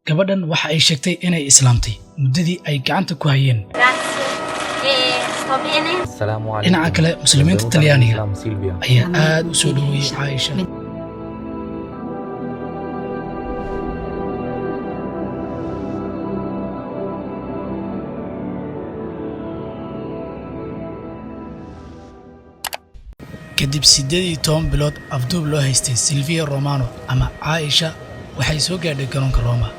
Gabadhan waxa ay sheegtay inay islaamtay muddadii ay gacanta ku hayeen. Grazie. E sto bene? Assalamu Dhinaca alaikum. kale, muslimiinta Benvenuta Talyaaniga nell'Islam, Silvia. ayaa aad u soo dhoweeyey Caaisha. Kadib 18 bilood afduub loo haystay, Silvia Romano ama Caaisha waxay soo gaadhay garoonka Roma.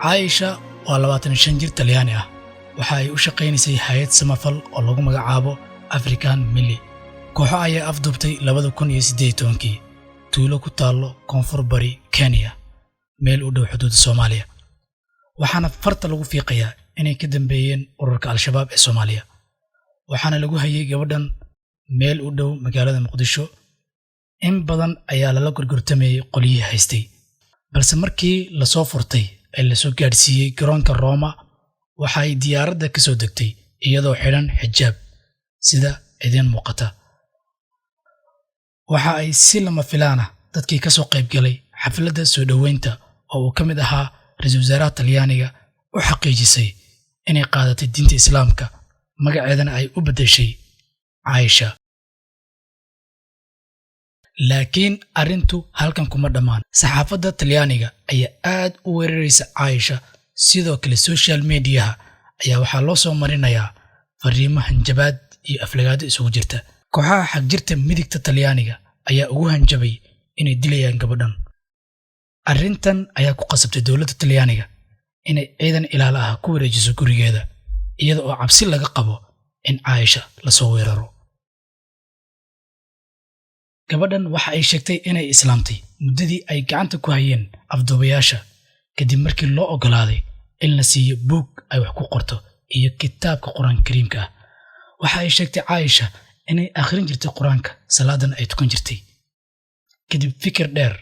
Caaisha waa 25 jir Talyaani ah. Waxa ay u shaqaynaysay hay'ad samafal oo lagu magacaabo African Mili. Kooxo ayaa afduubtay 2018-kii tuulo ku taallo koonfur bari Kenya, meel u dhow xuduudda Soomaaliya, waxaana farta lagu fiiqayaa inay ka dambeeyeen ururka Al-Shabaab ee Soomaaliya. Waxaana lagu hayay gabadhan meel u dhow magaalada Muqdisho. In badan ayaa lala gorgortamayey qolyihii haystay, balse markii lasoo furtay ee lasoo gaadhsiiyey garoonka Roma, waxa ay diyaaradda ka soo degtay iyadoo xidhan xijaab, sida idiin muuqata. Waxa ay si lama filaan ah dadkii ka soo qayb galay xafladda soo dhoweynta, oo uu ka mid ahaa ra-iisul wasaaraha Talyaaniga, u xaqiijisay inay qaadatay diinta Islaamka, magaceedana ay u beddeshay Caaisha. Laakiin arrintu halkan kuma dhammaan. Saxaafadda Talyaaniga ayaa aad u weeraraysa Caaisha. Sidoo kale social mediaha ayaa waxaa loo soo marinayaa fariimo hanjabaad iyo aflagaado isugu jirta. Kooxaha xagjirta midigta Talyaaniga ayaa ugu hanjabay inay dilayaan gabadhan. Arrintan ayaa ku qasabtay dowladda Talyaaniga inay ciidan ilaala ah ku wareejiso gurigeeda, iyada oo cabsi laga qabo in Caaisha lasoo weeraro. Gabadhan waxa ay sheegtay inay islaamtay muddadii ay gacanta ku hayeen afduubayaasha, kadib markii loo oggolaaday in la siiyo buug ay wax ku qorto iyo kitaabka Qur-aanka Kariimka ah. Waxa ay sheegtay Caaisha inay akhrin jirtay Qur-aanka, salaadana ay tukan jirtay. Kadib fikir dheer,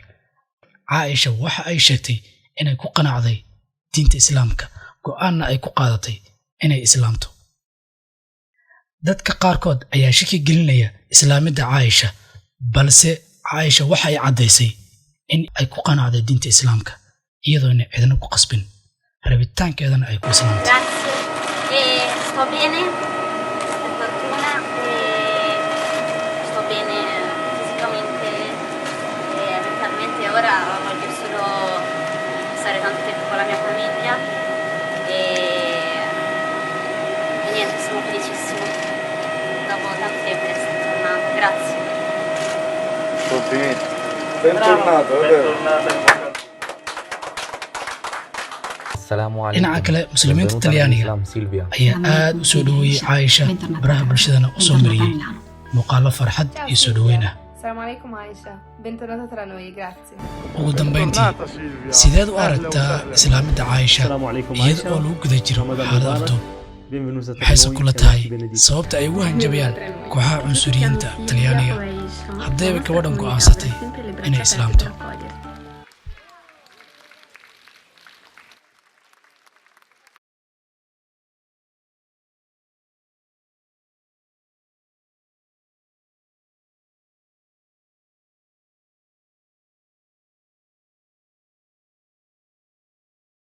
Caaisha waxa ay sheegtay inay ku qanacday diinta Islaamka, go'aanna ay ku qaadatay inay islaamto. Dadka qaarkood ayaa shaki gelinaya islaamidda Caaisha, balse Caaisha waxa ay caddaysay in ay ku qanacday diinta Islaamka iyadoona cidna ku qasbin, rabitaankeedana ay ku islaamtay. Grazie. E sto bene, per fortuna, e sto bene fisicamente e mentalmente. Ora voglio solo passare tanto tempo con la mia famiglia e niente, sono felicissima. Dopo tanto tempo di essere tornata. Grazie. Complimenti. Bentornato, è vero. Bentornata in bocca al lupo. Assalamu Dhinaca alaikum. kale, muslimiinta Benvenuta Talyaaniga nell'Islam, Silvia. ayaa aad u soo dhoweeyey Caaisha, baraha bulshadana u soo mariyey muuqaallo farxad Ciao iyo soo Silvia. dhoweyn ah. Assalamu alaikum Aisha, bentornata tra noi, grazie. Ugu dambayntii, Bentornata Silvia. sideed u Ahlan aragtaa wa sahlan. islaamidda Caaisha Assalamu alaikum iyada Aisha. oo lagu guda jiro Ramadan xaalad Mubarak. afduub? Benvenuta tra Maxayse noi kula e tahay Allah ti benedica. sababta ay ugu hanjabayaan kooxaha cunsuriyiinta Talyaaniga, haddayba gabadhan go'aansatay inay islaamto?